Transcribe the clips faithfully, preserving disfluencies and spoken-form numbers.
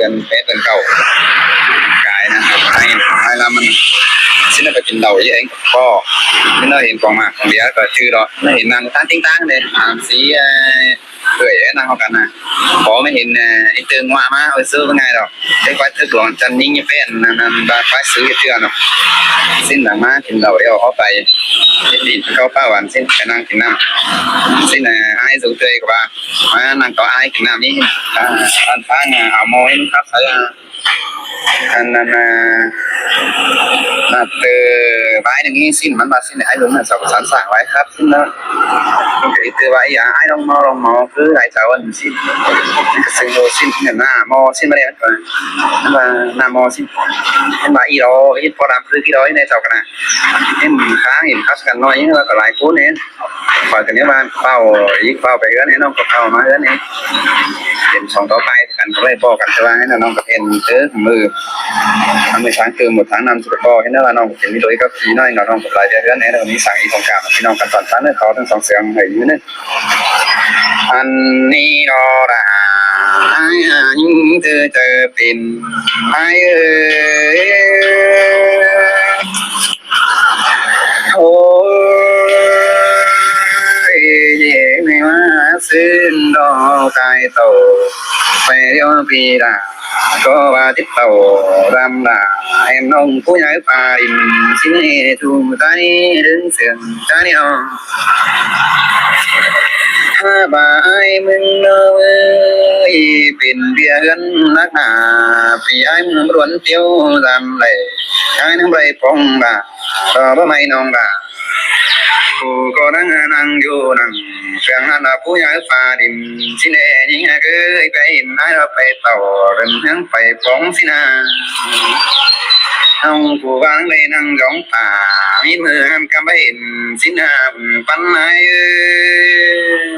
เปื้อนแป๊ดเปื้อนเก่า กายนะ ไอ้ ไอ้ละมัน ซิ้นเอาไปกินเหล้าเยอะเอง ก็ไม่ได้เห็นของหมากของเดียก็จื้อดอก ไม่เห็นนางตั้งติ๊งตั้งเลย อ่า สี เอ่อ เอื่อย เอ้ย นั่งเข้ากันนะ พอไม่เห็น เอ่อ ไอ้เติงว่ามา เอาไปซื้อเป็นไงดอก ไอ้ควายเถือกหลวงจันทร์ยิ่งยี่แป้น นั่น นั่น บาควายซื้อเถื่อนเนาะ ซิ้นหลังมากินเหล้าเดียวเข้าไป กินเข้าป้าหวาน ซิ้นไปนั่งกินน้ำ ซิ้น เอ่อ ไอ้สูงเตยก็ว่า มานั่งต่อไอ้กินน้ำนี่ อ่า อันฟัง อ่า เอาหม้อให้มันครับ ใส่ อ่า อันนั้น อ่า นัดเตอร์ ไม้หนึ่งนี่ ซิ้นมันว่า ซิ้นไอ้ลุงน่ะ สองสามสั่งไว้ครับ ซิ้นเนาะ มันก็อีกเตอร์ว่า อย่าไอ้ลองหม้อ ลองหม้อ คือไอ้เจ้าอันซิ้น มันก็ซึ่งโลซิ้นเนี่ย หน้าหม้อซิ้นมาเลย มันว่าหน้าหม้อซิ้น มันว่าอีหลอ อีพอดำคืออีหลอ ในเจ้ากันนะ เห็นค้างเห็นคัสกันหน่อย แล้วก็หลายคนเนี่ย ข้อยก็เลยว่าเฝ้า อีกเฝ้าไปเฮือนให้น้องก็เข้ามาเฮือนนี่ เป็นสองต่อไปกันก็เลยบอกกันจะว่าให้น้องก็เป็นเออมือ ทำให้ทางเติมหมดทางนำจะบอกให้นะว่าน้องเป็นมีโดยก็พี่น้อยเนาะ น้องก็หลายเดือนแล้ว มีสั่งอีกของกลางพี่น้องกันตอนนั้นเขาทั้งสองเสียงให้อยู่นึง อันนี้รอละ ไอ้ ไอ้ เธอ เธอเป็น ไอ้ เอ้ย โอ้ย เย่ไม่ว่าซื่นดอกกายโต ไปเดียวปีดา ก็ว่าติดเต่าดำดา แอมน้องผู้ใหญ่ป่าดิน สิเนถูกตานี่ดึงเสียงตานี่ออก ถ้าบ่าไอ้มึงเนอะเว้ย เป็นเบียร์เฮือนนักหนา ปีไอ้มึงรวนเตียวดำไหล ไอ้น้ำไหลปองบ่า ต่อบ่ไม่น้องบ่า กูก็นั่งนั่งอยู่นั่ง เสียงหันว่าผู้ใหญ่ฟ้าดิน สิแน่ยิ่งเกยไปอินไอ้เราไปเต่าเดินเฮืองไปปองสินา เอากูวางเลยนั่งหยองป่า มีมือหันกำไปอินสินา ปันไอ้เอ้ย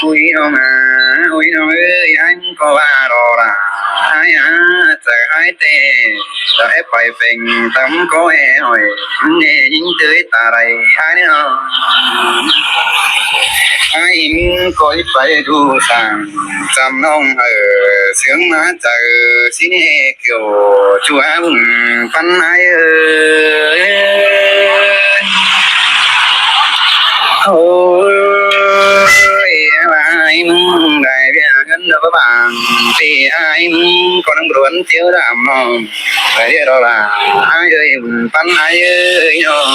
อุ้ยน้องอ่ะ อุ้ยน้องเอ้ย ไอ้มึงก็ว่ารอละ ไอ้อ่ะ จะไอ้เต้ จะไอ้ไปเป่งตำก็แอ้หอย มึงแน่ยิ่งเตยตาไร ไอ้เนาะ ไอ้มึงก็ไปดูสั่ง จำน้องเออ เสียงมาเจอสิเนเกี่ยว ชัวบุญปันไอ้เอ้ย โอ้ย ไอ้มึงได้เบียร์กันเด้อบ้าง ที่ไอ้มึงก็นั่งรวนเที่ยวดำน้อง ไปเรียกเราละ ไอ้เอ้ย ปันไอ้เอ้ยเนาะ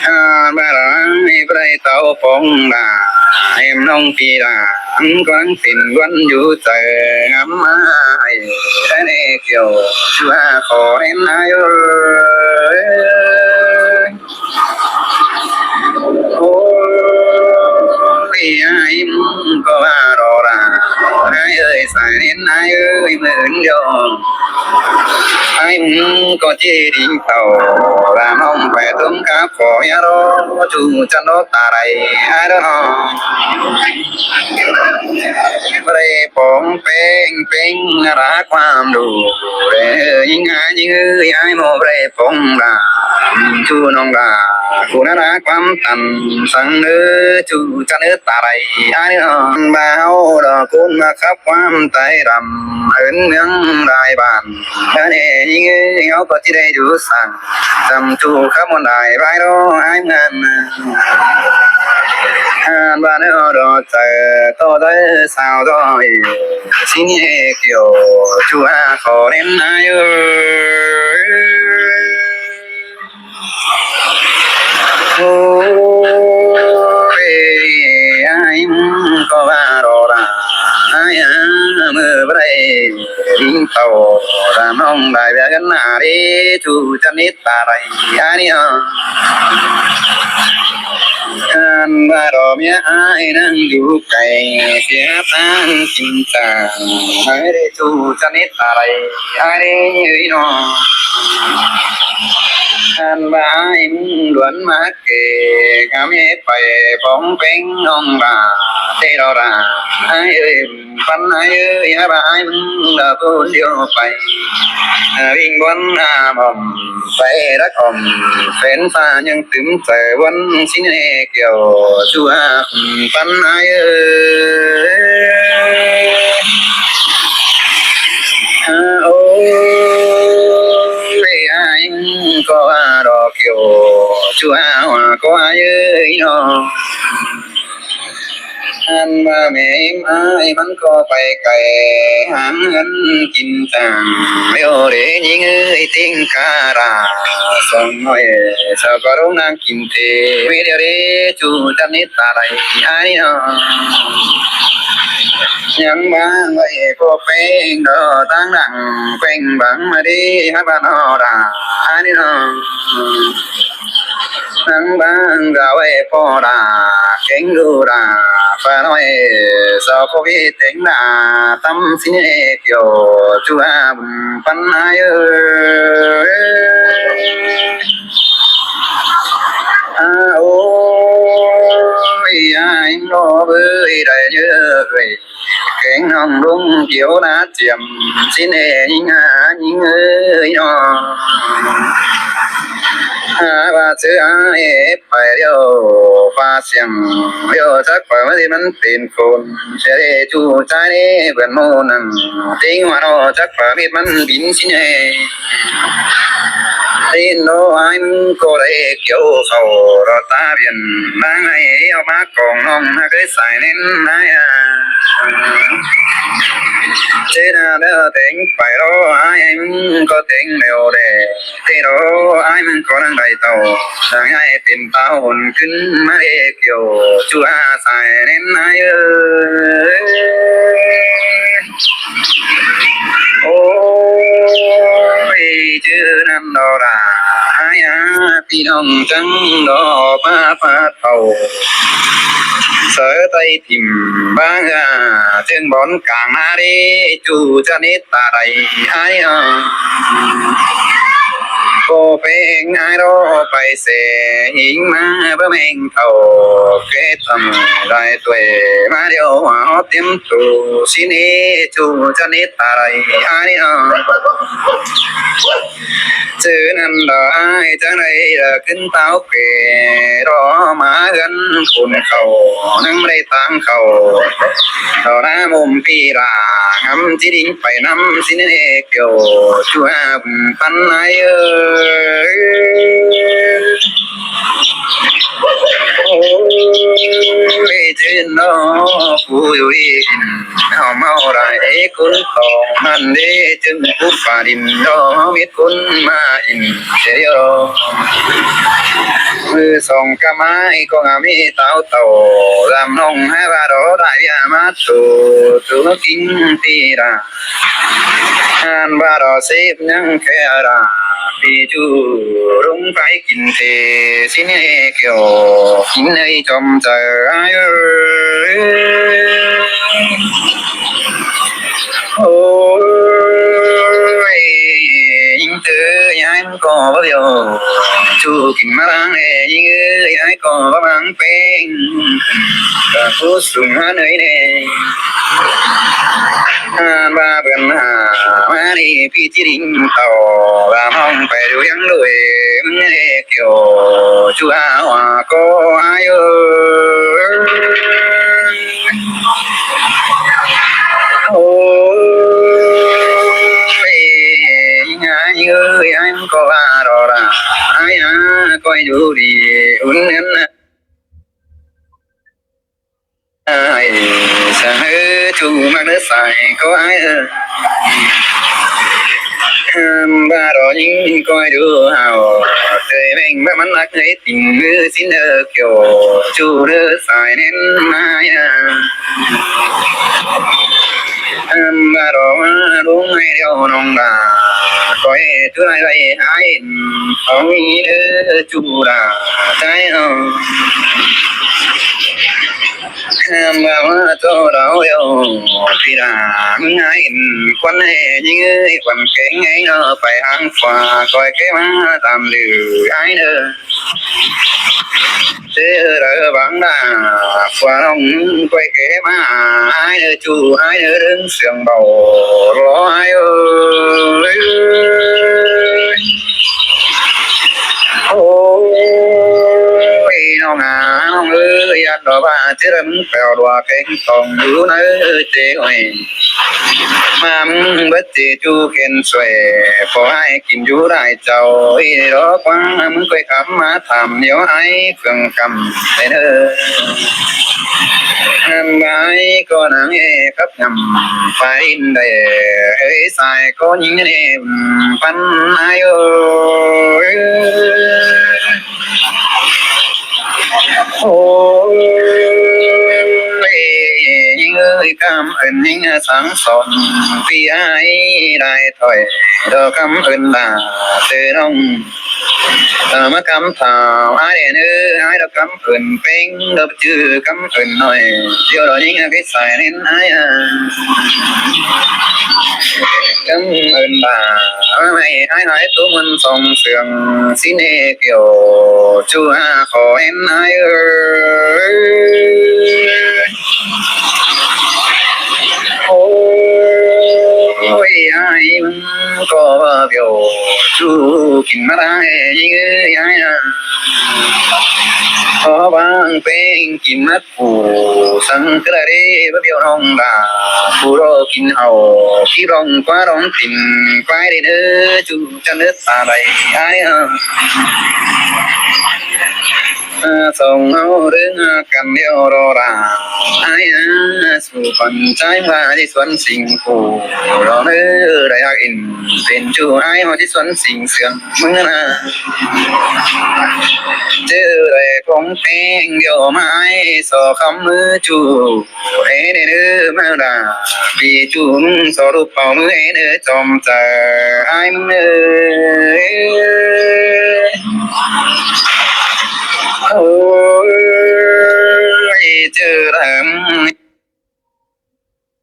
อ่า บ่าละ ไอ้บ่ได้เต่าปองละ เอ็มน้องปีละ อันก็นั่งเป็นวันอยู่ใจงามมาให้ได้เกี่ยว ชัวขอเห็นไอ้เอ้ย โอ้ย ไอ้มึงก็ว่ารอละ ไอ้เอ้ย สายเน้นไอ้เอ้ย เหมือนโยม ไอ้มึงก็เจดีเต่า ลาน้องไปต้มกาขอยารอ จูจันโนตาไร ไอ้เด้อน้อง บ่ได้ปองเป้งเป้งนาราความดู เอ้ย ยิ่งหายิ่งเอ้ย ไอ้โมบ่ได้ปองลา ชูน้องลา กูนาราความตัน สังเออ จูจันเออตาไร ไอ้น้องบ่าวดอกคุณมาครับความไตรำ เอิ้นเมืองรายบ้าน เออเนี่ยยิ่งเอ้ย เขาก็จะได้อยู่สั่ง จำจูครับมันได้รายรอ ไอ้เมือง Ăn ꞌva ꞌnớ ꞌo đo chaư ꞌto ꞌtoi sao ꞌtoi, ꞌsịn ꞌnị ꞌlẹo ꞌchu a khổ ꞌnén ải ơi. Ôi, ải ꞌcọ ꞌva ꞌro đa, ải a, ꞌmự ꞌva đảy, ꞌlịnh tảu, đa ꞌnọng đảy ꞌviạk ꞌnặn ꞌnị, ꞌchu chăn ꞌnị ta đảy, ải ꞌnị ꞌo. Ăn ꞌva ꞌro ꞌmía ải ꞌnăng dú cai, sia ꞌtáng kin chang, ải đảy ꞌchu chăn ꞌnị ta đảy, ải ꞌnị ꞌnọ. Ăn ꞌva ải ꞌmứng đuôn ꞌmá kể, ꞌcắm ꞌmía pay bóng peng ꞌnọng đa, ꞌtẹ ꞌro đa, ải ơi, ꞌpắn ải ơi, ꞌhứ ꞌva ải ꞌmứng đa ꞌcốn điêu pay. Ơ, ꞌvinh ꞌmuôn a mỏm, pay đắc ỏm, phén ꞌphạ ꞌnhắng tứm chaư ꞌmuôn ꞌsịn ꞌnị ꞌlẹo ꞌchu a ꞌpắn ải ơi. Ơ, ôi, ải ꞌcọ ꞌva ꞌro ꞌlẹo ꞌchu a ꞌva ꞌcọ ải ơi ꞌnọ. Ăn ꞌva mết ải ꞌmắn ꞌcọ pay cai, háng ꞌhướn kin chang, ꞌlẹo đé ꞌnhính ơi ꞌtếng cá đa, song ꞌnọi, sau ꞌcọ ꞌlống ꞌnáng kin tê, ꞌmí ꞌlẹo đé ꞌchu chăn ꞌnị ta đảy, ải ꞌnị ꞌnọ. ꞌNhắng ꞌmá ꞌvạy ꞌcọ peng đo ꞌtáng đăng, peng bang ꞌmá đé hák ꞌva ꞌnọ đa, ải ꞌnị ꞌnọ. ꞌNhắng bang đa ꞌvạy ꞌpo đa, kéng đu đa, ꞌpá ꞌnọi, sau ꞌcọ ꞌviạk téng đa, ꞌtắm ꞌsịn ꞌlẹo ꞌchu a ꞌpắn ải ơi. A, ôi, ải ꞌnọ ꞌvới, đảy ꞌnhớ ꞌvới. Kéng ꞌnọng ꞌlung kiêu ná chiêm, ꞌsịn ꞌnị ꞌnhính a, ꞌnhính ơi ꞌnọ. A, ꞌva ꞌchư ải pay ꞌlẹo, ꞌva siêng ꞌlẹo chắc pay ꞌmá ꞌdệt ꞌmắn pên phôn, sia đé ꞌchu chai ꞌnị bươn ꞌmô nẳng, ꞌtếng ꞌva ꞌnọ chắc pay ꞌmết ꞌmắn bính ꞌsịn ꞌnị. Tin ꞌnọ ải ꞌmứng ꞌcọ đảy kiêu khảu ꞌro ta biên, ꞌmáng ải ꞌo ꞌmá cỏng ꞌnọng ꞌnhá ꞌcới sai ꞌnén ải a. ꞌChớ ꞌnặn ꞌlẹo téng pay ꞌro ải ꞌmứng ꞌcọ téng ꞌlẹo đé, ꞌtẹ ꞌro ải ꞌmứng ꞌcọ ꞌnăng đảy tảu, ꞌnăng ải pên tảu ôn ꞌcứn ꞌmá đé kiêu ꞌchu a sai ꞌnén ải ơi. Ôi, ꞌchư ꞌnặn ꞌnọ đa, ải a, ꞌpi ꞌnọng chắng ꞌnọ ꞌpá ꞌpá tảu. Saư ꞌTáy thỉm bang a, ꞌchương bón cang ná đé, ꞌchu chăn ꞌnị ta đảy, ải ꞌnọ. ꞌCọ peng ải ꞌro pay sia, ꞌhính ꞌmá báu ꞌmeng tảu, ké tăm đảy ꞌtoi ꞌmá ꞌlẹo, hót tiêm tu, ꞌsịn ꞌnị ꞌchu chăn ꞌnị ta đảy, ải ꞌnị ꞌnọ. ꞌChớ ꞌnặn đa ải chắng đảy đa ꞌcứn táo kê, ꞌro ꞌmá ꞌhướn phôn khảu, ꞌnhắng đảy ꞌtáng khảu, ꞌro ná môm ꞌpi đa, ngắm ꞌchí đinh pay ꞌnặm ꞌsịn ꞌnị ꞌlẹo ꞌchu a ꞌpắn ải ơi. Ôi, ꞌchư ꞌnọ, phủ dú đi, ꞌnhó ꞌmáu đảy ꞌcốn tỏng ꞌmắn đé, ꞌchương phủ pha đin ꞌnọ, mết ꞌcốn ꞌmá đin, ꞌchớ điêu. ꞌMự song cá ꞌmá ꞌcọ ngắm ꞌmí táo tảu, dăm ꞌnọng ꞌhứ ꞌva ꞌro đảy ꞌviạk ꞌmá tu, tu ꞌmá kin ꞌpi đa. Ăn ꞌva ꞌro síp ꞌnhắng khe đa, ꞌpi ꞌchu ꞌlung pay kin tê, ꞌsịn ꞌnị ꞌlẹo, ꞌnhính ơi chom chaư ải ơi. Ôi, ꞌnhính ơi, ải ꞌcọ báu ꞌlẹo, ꞌchu kin ꞌmá ꞌláng ꞌnị, ꞌnhính ơi, ải ꞌcọ báu ꞌmáng peng, cá phú sung ꞌhán ơi ꞌnị. Ăn ꞌva bươn ha, ꞌmá ꞌnị ꞌpi ꞌchí đinh tảu, ꞌva ꞌmóng pay đu ꞌhiếng đuổi, ꞌmá ꞌnị kiêu, ꞌchu a ꞌva ꞌcọ ải ơi. Ôi, ải ơi, ải ꞌcọ ꞌva ꞌro đa, ải a, ꞌcoi đu đi, ún ꞌnén a. ꞌChu ꞌmặc ꞌnớ sai ꞌcọ ai ơ. ꞌVa ꞌlọ ꞌnhính ꞌcoi đu hảu, ꞌtới ꞌvẹng ꞌva ꞌmắn ꞌnặc ꞌnị tỉnh ꞌnư ꞌsịn ơ kiêu, ꞌchu ꞌnớ sai ꞌnén ai ơ. ꞌVa ꞌlọ ꞌmá ꞌlung ꞌmạy điêu ꞌnọng đa, ꞌcoi ꞌtứ lai lai ai, ꞌnhính ꞌnớ ꞌchu đa, ꞌchái ơ. ꞌVa ꞌmá ꞌchọ đao điêu, ꞌpi đa, ꞌmứng ai, quan ꞌnị ꞌnhính ơi, quan kéng ai ꞌnớ, pay ꞌháng phua, ꞌcoi ké ꞌmá tam lử ai ꞌnớ. ꞌChớ đaư báng đa, phua ꞌnọng ꞌcoi ké ꞌmá ai ꞌnớ, ꞌchu ai ꞌnớ, ꞌlớng siêng báu ꞌló ai ơ. Ôi, ꞌnọng a, ꞌnọng ơi, ꞌdệt ꞌlọ ꞌva ꞌchớ đaư ꞌmứng pẻo đua kéng tong đu ꞌnớ ꞌchớ ꞌnị. ꞌMá ꞌmứng bớt ꞌchớ ꞌchu khen suối, ꞌpọ ai kin dú lai chảu, ꞌí ꞌlọ ꞌquáng ꞌmứng ꞌcoi khắm ꞌmá tham điêu ai phượng khắm ꞌnị ꞌnớ. ꞌVa ai ꞌcọ nẳng ꞌnị khắp ꞌnặm, pay đin đảy, ơi sai ꞌcọ ꞌnhính ꞌnị păn ai ơ. Ôi, ꞌnhính ơi, khắm ơn ꞌnhính sáng son, ꞌpi ai lai thôi, ꞌlọ khắm ơn đa, ꞌchớ ꞌnọng, ơ, ꞌmá khắm thảo ai đen ơ, ai ꞌlọ khắm ơn ꞌpéng, ꞌlọ ꞌchư khắm ơn ꞌnọi, điêu ꞌlọ ꞌnhính ơ, ké sai ꞌnén ai ơ. Khắm ơn đa, ꞌmá ꞌmạy ai ꞌhại ꞌtố ꞌmắn song siêng, ꞌsịn ꞌnị kiêu, ꞌchu a khổ ꞌnén ai ơ. Ôi, ai ꞌmứng ꞌcọ ꞌva biêu, ꞌchu kin ꞌmá đa, ꞌnhính ơi, ai a. Khổ báng ꞌpéng kin ꞌmá phủ, săng ꞌcứ đa đé báu biêu ꞌnọng đa, phủ ꞌlọ kin hảu, kin ꞌlong ꞌquá ꞌlong tin, ꞌquái đé ꞌnớ, ꞌchu chăn ꞌnớ ta đảy, ai a. Song ꞌháu ꞌlớng căn điêu ꞌlọ đa, ai a, su păn ꞌchái ꞌva ꞌchí suôn sing phủ, ꞌlọ ꞌnớ đảy hák in, pên ꞌchu ai ꞌhọ ꞌchí suôn sing siêng ꞌmứng na. ꞌChớ đảy khong ꞌpéng điêu ꞌmá ai so khắm ꞌmứ ꞌchu, ên ên ơ ꞌmá đa, ꞌpi ꞌchu ꞌmứng so đu pau ꞌmứ ên ơ chom chaư ai ꞌmứng ơ. Ôi, ꞌchớ đaư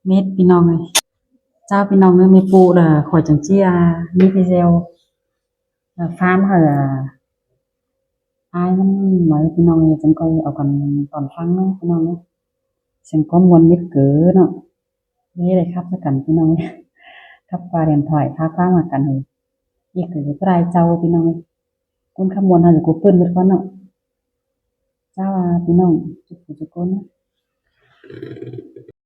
mết ꞌpi ꞌnọng ơi. ꞌCháo ꞌpi ꞌnọng ơi, ꞌmí ꞌpộ đa khỏi chắng ꞌchí a, ꞌmí video, à, phán hả, à, ai ꞌmắn nói ꞌpi ꞌnọng ơi, chắng ꞌcoi au căn tỏn ꞌphắng ꞌnớ ꞌpi ꞌnọng ơi. Seng ꞌcọ ꞌmuôn mết ꞌcọ ꞌnớ. ꞌMí đảy khắp ꞌsớ căn ꞌpi ꞌnọng ơi. Khắp qua điện thoại, phá khóa ꞌmá căn ơi. ꞌCọ ꞌcọ ꞌpá đảy chảu ꞌpi ꞌnọng ơi. ꞌCốn khắp ꞌmuôn hả, ꞌcọ ꞌpưn mết ꞌcốn ꞌnớ. ꞌCháo a ꞌpi ꞌnọng, ꞌchu phủ ꞌchu ꞌcốn ꞌnớ.